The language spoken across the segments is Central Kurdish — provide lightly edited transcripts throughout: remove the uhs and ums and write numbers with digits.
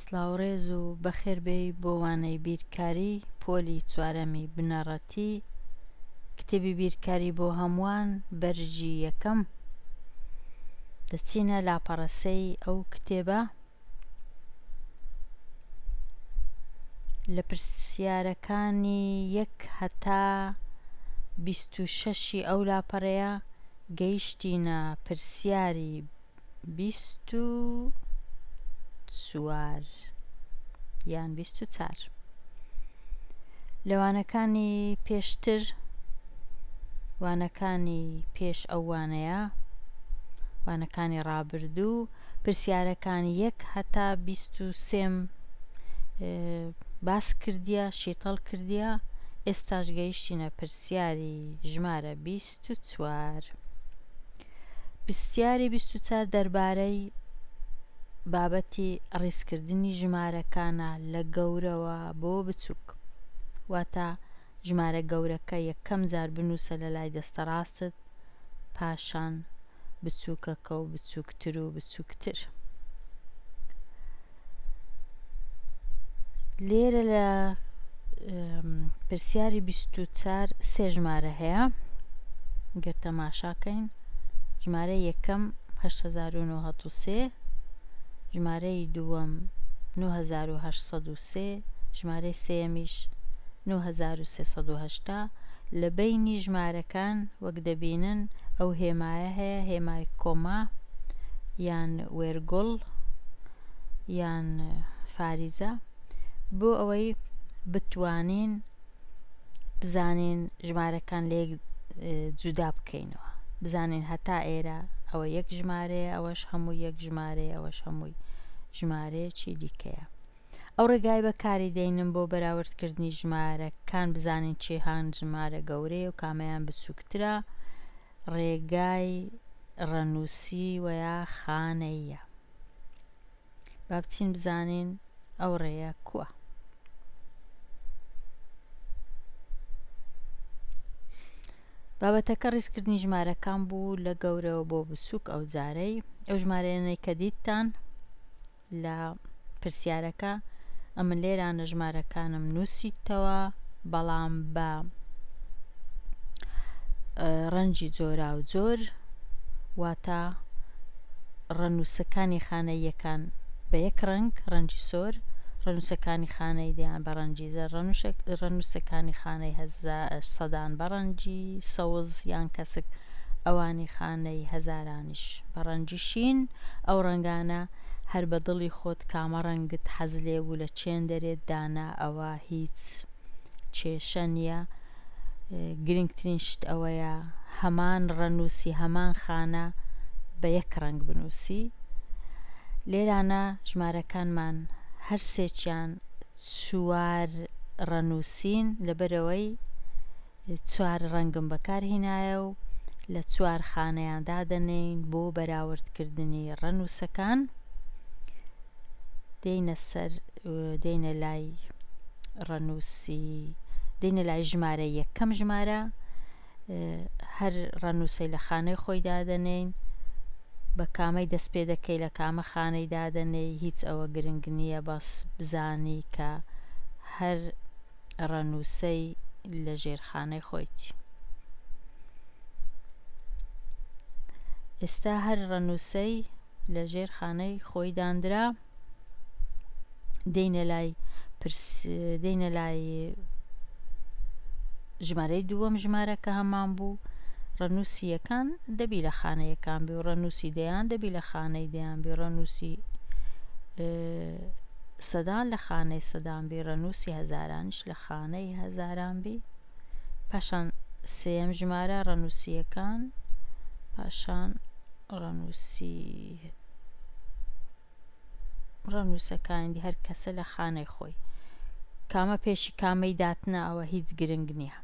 سڵاو ڕێز و بەخێر بێی بۆ وانەی بیرکاری پۆلی چوارەمی بنەڕەتی کتێبی بیرکاری بۆ هەمووان بەرگی یەکەم دەچینە لاپەڕە سێی ئەو کتێبە لە پرسیارەکانی یەک هەتا 26ی ئەو لاپەڕەیە گەیشتینە پرسیاری 24 یان 24 لە وانەکانی پێشتر وانەکانی پێش ئەو وانەیە وانەکانی ڕابردوو پرسیارەکانی یەک هەتا 23م باس کردیە شیتەڵ کردیە ئێستاش گەیشتینە پرسیاری ژمارە 24 پرسیاری 24 دەربارەی بابەتی ڕیزکردنی ژمارەکانە لە گەورەوە بۆ بچووک واتە ژمارە گەورەکە یەکەم جار بنووسە لە لای دەستە ڕاستت پاشان بچووکەکە و بچووکتر و بچووکتر. لێرە لە پرسیاری 24 سێ ژمارە هەیە گەر تەماشاکەین ژمارە یەکەم 1903 ژمارەی دووەم 9803 ژمارەی سێیەمیش 9380 لە بەینی ژمارەکان وەک دەبینن ئەو هێمایە هەیە هێمای کۆما یان وێرگوڵ یان فاریزە بۆ ئەوەی بتوانین بزانین ژمارەکان لە یەک جودا بکەینەوە بزانین هەتا ئێرە ئەوە یەک ژمارەیە ئەوەش هەموو یەک ژمارەیە ئەوەش هەمووی ژمارەیەکی دیکەیە ئەو ڕێگای بەکاری دەینم بۆ بەراوردکردنی ژمارەکان بزانین چێهان ژمارە گەورەیە و کامەیان بچووکترە ڕێگای ڕەنووسی وەیا خانەییە با بچین بزانین ئەو ڕێیە کووە. بابەتەکە ڕیزکردنی ژمارەکان بوو لە گەورەوە بۆ بچووک ئەو جارەی ئەو ژمارەیانەی کە دیتتان لە پرسیارەکە ئەمن لێرانە ژمارەکانم نووسیتەوە بەڵام بە ڕەنجی جۆرا و جۆر واتە ڕەنووسەکانی خانەییەکان بە یەک ڕەنگ ڕەنجی سۆر ڕەنووسەکانی خانەی دەیان بە ڕەنجی زەر ڕەنووسەکانی خانەی سەدان بە ڕەنجی سەوز یان کەسک ئەوانی خانەی هەزارانیش بە ڕەنجی شین ئەو ڕەنگانە هەر بە دڵی خۆت کامە ڕەنگت حەز لێ بوو لە چێندەرێت دانا ئەوە هیچ کێشە نییە گرنگترین شت ئەوەیە هەمان ڕەنووسی هەمان خانە بە یەک ڕەنگ بنووسی لێرانە ژمارەکانمان هەر سێکیان چوار ڕەنووسین لەبەرئەوەی چوار ڕەنگم بەکار هینایە و لە چوار خانەیان دادەنێین بۆ بەراوردکردنی ڕەنووسەکان دێینە سەر دێینە لای ڕەنووسی دێینە لای ژمارە یەکەم ژمارە هەر ڕەنووسەی لە خانەی خۆی دادەنێین بە کامەی دەست پێ دەکەی لە کامە خانەی دادەنێی هیچ ئەوە گرنگ نییە بەس بزانی کە هەر ڕەنووسەی لە ژێرخانەی خۆیتی ئێستا هەر ڕەنووسەی لە ژێرخانەی خۆی داندرا دێینە لای پرس دێینە لای ژمارەی دووەم ژمارە کە هەمان بوو ڕەنووسی یەکان دەبی لە خانە یەکان بی و ڕەنووسی دەیان دەبی لە خانەی دەیان بی ڕەنووسی سەدان لە خانەی سەدان بی ڕەنووسی هەزارانیش لە خانەی هەزاران بی پاشان سێیەم ژمارە ڕەنووسیەکان پاشان ڕەنووسی ڕەنووسەکانی دی هەر کەسە لە خانەی خۆی کامە پێشی کامەی داتنا ئەوە هیچ گرنگ نییە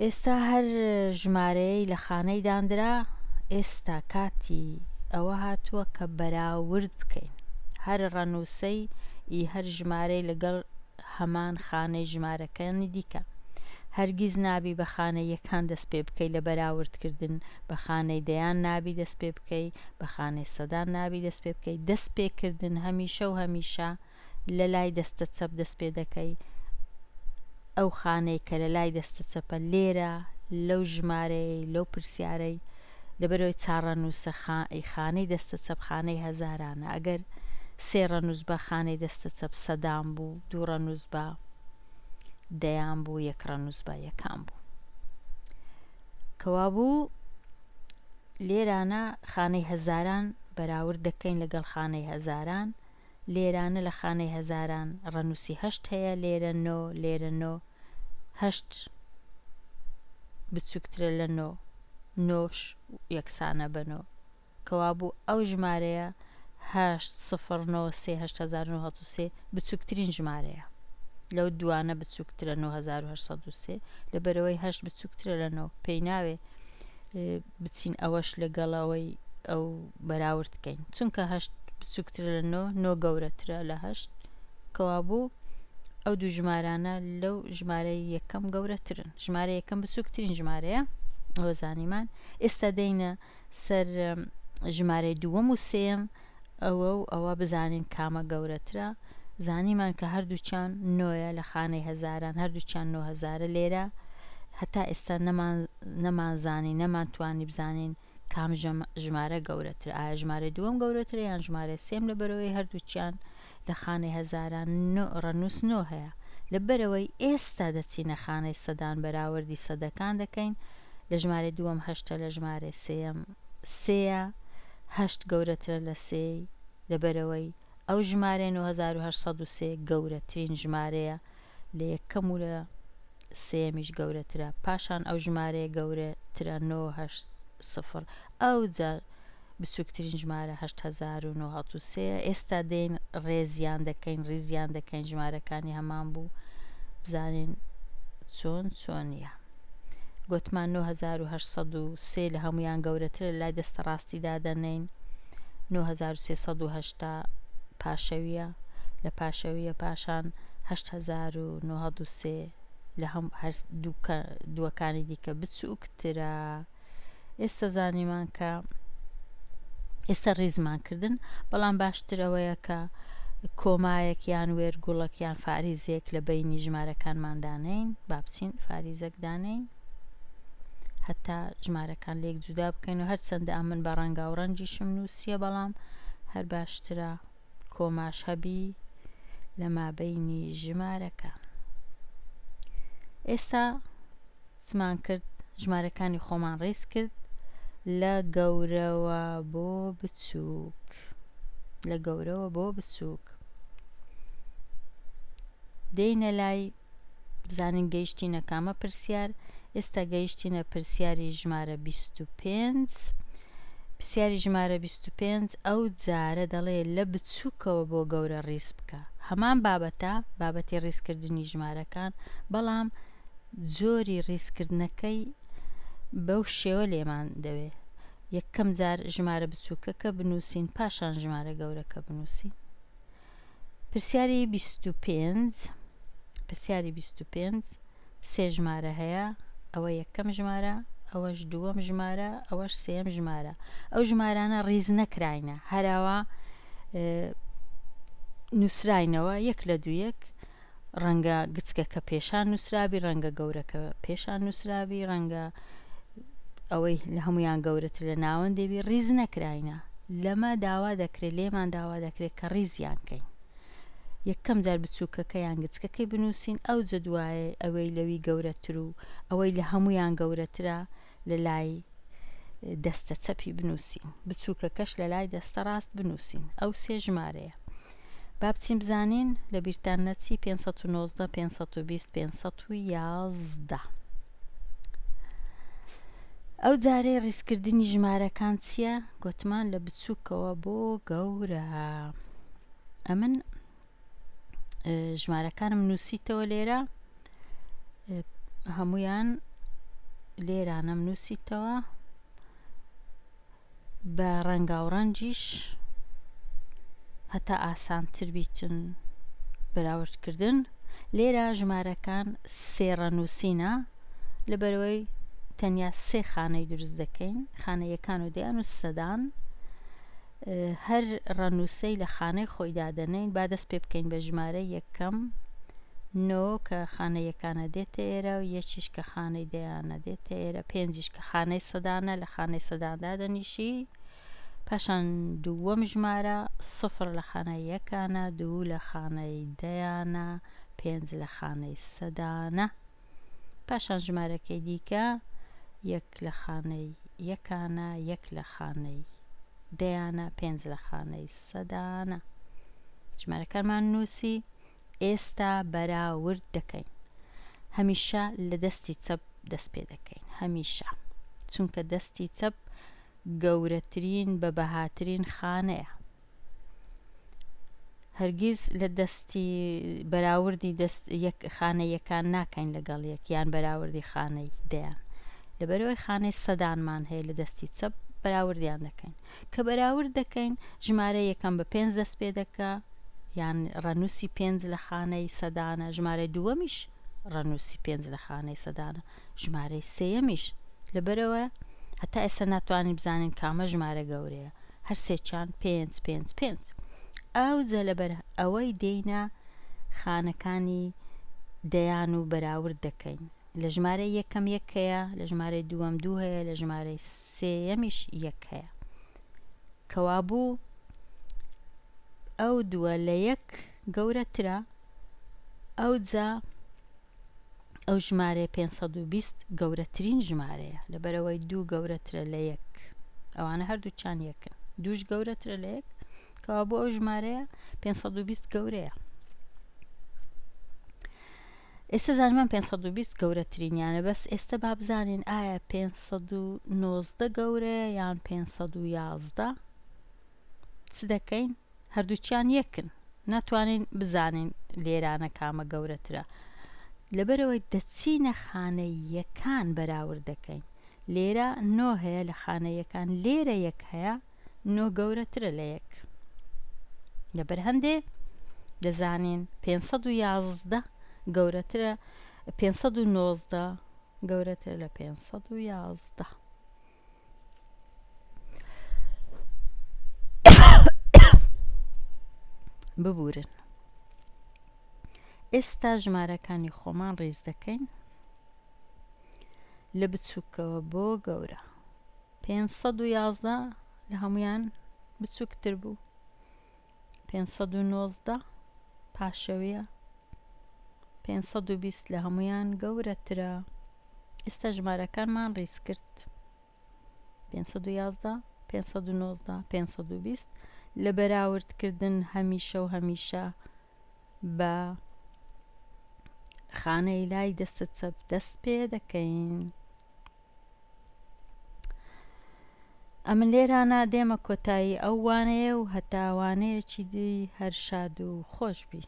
ئێستا هەر ژمارەیەی لە خانەی داندرا ئێستا کاتی ئەوە هاتووە کە بەراورد بکەین هەر ڕەنووسەی ئی هەر ژمارەی لەگەڵ هەمان خانەی ژمارەکانی دیکە. هەرگیز نابی بە خانەی یەکان دەست پێ بکەی لە بەراورد کردن، بە خانەی دەیان نابی دەست پێ بکەی، بە خانەی سەدان نابی دەست پێ بکەی، دەست پێ کردن هەمیشە و هەمیشە لە لای دەستە چەپ دەست پێ دەکەی، ئەو خانەی کە لە لای دەستە چەپە لێرە لەو ژمارەیەی لەو پرسیارەی لەبەرئەوەی چارەنووسە خانەی دەستە چەپ خانەی هەزارانە ئەگەر سێ ڕەنووس بە خانەی دەستە چەپ سەدان بوو دوو ڕەنووس بە دەیان بوو یەک ڕەنووس بە یەکان بوو کەوابوو لێرانە خانەی هەزاران بەراورد دەکەین لەگەڵ خانەی هەزاران لێرانە لە خانەی هەزاران ڕەنووسی هەشت هەیە لێرە نۆ لێرە نۆ هەشت بچووکترە لە نۆ نۆش یەکسانە بە نۆ کەوابوو ئەو ژمارەیە هەشت سفر نۆ سێ 8903 بچووکترین ژمارەیە لەو دوانە بچووکترە 9803 لەبەرەوەی هەشت بچووکترە لە نۆ پێی ناوێ بچین ئەوەش لەگەڵ ئەوەی ئەو بەراورد کەین چونکە هەشت بچووکترە لە نۆ نۆ گەورەترە لە هەشت کەوابوو ئەو دوو ژمارانە لەو ژمارەی یەکەم گەورەترن ژمارە یەکەم بچووکترین ژمارەیە ئەوە زانیمان ئێستا دێینە سەر ژمارەی دووەم و سێیەم ئەوە و ئەوە بزانین کامە گەورەترە زانیمان کە هەردووچیان نۆیە لە خانەی هەزاران هەردووچیان نۆ هەزارە لێرە هەتا ئێستا نەمان نەمانزانی نەمانتوانی بزانین کام ژمارە گەورەترە ئایا ژمارەی دووەم گەورەترە یان ژمارەی سێم لەبەرەوەی هەردووچیان لە خانەی هەزاران نۆ ڕەنووس نۆ هەیە لەبەرەوەی ئێستا دەچینە خانەی سەدان بەراوردی سەدەکان دەکەین لە ژمارەی دووەم هەشتە لە ژمارەی سێیەم سێیە هەشت گەورەترە لە سێی لەبەرئەوەی ئەو ژمارەیە 9803 گەورەترین ژمارەیە لە یەکەم و لە سێیەمیش گەورەترە پاشان ئەو ژمارەیە گەورەترە نۆ هەشت سفر ئەوجا بچووکترین ژمارە 8903 ئێستا دێین ڕێزیان دەکەین ڕیزیان دەکەین ژمارەکانی هەمان بوو بزانین چۆن چۆنیە. گۆتمان 9803 لە هەموویان گەورەترە لە لای دەستە ڕاستی دادەنێین 9380 پاشەویە لە پاشەویە پاشان 8903 لە هەم هەر دووەکانی دیکە بچووکترە ئێستا زانیمان کە ئێستا ڕیزمان کردن بەڵام باشتر ئەوەیە کە کۆمایەک یان وێرگوڵەک یان فاریزێک لە بەینی ژمارەکانمان دانێین با بچین فاریزەک دانێین هەتا ژمارەکان لێک جودا بکەین و هەرچەندە ئەمن بە ڕەنگاو ڕەنگیشم نووسیە بەڵام هەر باشترە کۆماش هەبی لە مابەینی ژمارەکان ئێستا چمان کرد ژمارەکانی خۆمان ڕیز کرد لە گەورەوە بۆ بچووک لە گەورەوە بۆ بچووک دێینە لای بزانین گەیشتینە کامە پرسیار ئێستا گەیشتینە پرسیاری ژمارە 25 پرسیاری ژمارە 25 ئەو جارە دەڵێ لە بچووکەوە بۆ گەورە ڕیز بکە هەمان بابەتە بابەتی ڕیزکردنی ژمارەکان بەڵام جۆری ڕیزکردنەکەی بەو شێوە لێمان دەوێ یەکەم جار ژمارە بچووکەکە بنووسین پاشان ژمارە گەورەکە بنووسین پرسیاری 25 پرسیاری 25 سێ ژمارە هەیە ئەوە یەکەم ژمارە ئەوەش دووەم ژمارە ئەوەش سێم ژمارە ئەو ژمارانە ڕیز نەکراینە هەراوە نووسراینەوە یەک لە دوو یەک ڕەنگە گچکەکە پێشان نووسرابی ڕەنگە گەورەکە پێشان نووسرابی ڕەنگە ئەوەی لە هەمویان گەورەتر لە ناوەندێبی ڕیز نەکراینە لەمە داوا دەکرێت لێمان داوا دەکرێت کە ڕیزیان کەین یەکەم جار بچووکەکە یان گچکەکەی بنووسین ئەو جەدوایە ئەوەی لەوی گەورەتر و ئەوەی لە هەمویان گەورەترە لە لای دەستە چەپی بنووسین بچووکەکەش لە لای دەستە ڕاست بنووسین ئەو سێ ژمارەیە با بچین بزانین لە بیرتان نەچی 519 520 511 ئەو جارەی ڕیزکردنی ژمارەکان چییە؟ گۆتمان لە بچووکەوە بۆ گەورە ئەمن ژمارەکانم نووسیتەوە لێرە هەمویان لێرانەم نووسیتەوە بە ڕەنگاوڕەنگیش هەتا ئاسانتر بیتن بەراوردکردن لێرە ژمارەکان سێ ڕەنووسینە. لەبەرئەوەی تەنیا سێ خانەی دروست دەکەین، خانە یەکان و دەیان و سەدان، هەر ڕەنووسەی لە خانەی خۆی دادەنێین. با دەست پێ بکەین بە ژمارەی یەکەم، نۆ کە خانە یەکانە دێتە ئێرە و یەکیش کە خانەی دەیانە دێتە ئێرە، پێنجیش کە خانەی سەدانە لە خانەی سەدان دادەنیشی. پاشان دووەم ژمارە سفر لە خانەی یەکانە، دوو لە خانەی دەیانە، پێنج لە خانەی سەدانە. پاشان ژمارەکەی دیکە یەک لە خانەی یەکانە، یەک لە خانەی دەیانە، پێنج لە خانەی سەدانە. ژمارەکانمان نووسی، ئێستا بەراورد دەکەین. هەمیشە لە دەستی چەپ دەست پێ دەکەین، هەمیشە، چونکە دەستی چەپ گەورەترین بە بەهاترین خانەیە. هەرگیز لە دەستی بەراوردی دەست یەک خانەی یەکان ناکەین لەگەڵ یەک یان بەراوردی خانەی دەیان لەبەرئەوەی خانەی سەدانمان هەیە لە دەستی چەپ بەراوردیان دەکەین کە بەراورد دەکەین ژمارە یەکەم بە پێنج دەست پێ دەکا یان ڕەنووسی پێنج لە خانەی سەدانە ژمارەی دووەمیش ڕەنووسی پێنج لە خانەی سەدانە ژمارەی سێیەمیش لەبەرئەوە هەتا ئێستا ناتوانین بزانین کامە ژمارە گەورەیە هەر سێکیان پێنج پێنج پێنج ئەوجە لەبەر ئەوەی دێینە خانەکانی دەیان و بەراورد دەکەین لە ژمارەی یەکەم یەک هەیە لە ژمارەی دووەم دوو هەیە لە ژمارەی سێیەمیش یەک هەیە کەوابوو ئەو دووە لە یەک گەورەترە ئەوجا ئەو ژمارەیە 520 گەورەترین ژمارەیە لەبەرئەوەی دوو گەورەترە لە یەک ئەوانە هەردووچان یەکن دووش گەورەترە لە یەک کەوابوو ئەو ژمارەیە 520 گەورەیە ئێستا زانیمان 520 گەورەترینیانە بەس ئێستا با بزانین ئایا 519 گەورەیە یان 511 چ دەکەین هەردووکیان یەکن ناتوانین بزانین لێرانە کامە گەورەترە لەبەرئەوەی دەچینە خانەی یەکان بەراورد دەکەین لێرە نۆ هەیە لە خانە یەکان لێرە یەک هەیە نۆ گەورەترە لە یەک لەبەر هەندێ دەزانین 511 گەورەترە 519 گەورەترە لە 511 ببورن ئێستا ژمارەکانی خۆمان ڕیز دەکەین لە بچووکەوە بۆ گەورە 511 لە هەمویان بچووکتر بوو 519 پاشەویە 520 لە هەمویان گەورەترە ئێستا ژمارەکانمان ڕیز کرد 511 519 520 لە بەراوردکردن هەمیشە و هەمیشە بە خانەی لای دەستە چەپ دەست پێ دەکەین. ئەمن لێرانە دێمە کۆتایی ئەو وانەیە و هەتا وانەیەکی دی هەر شاد و خۆش بی.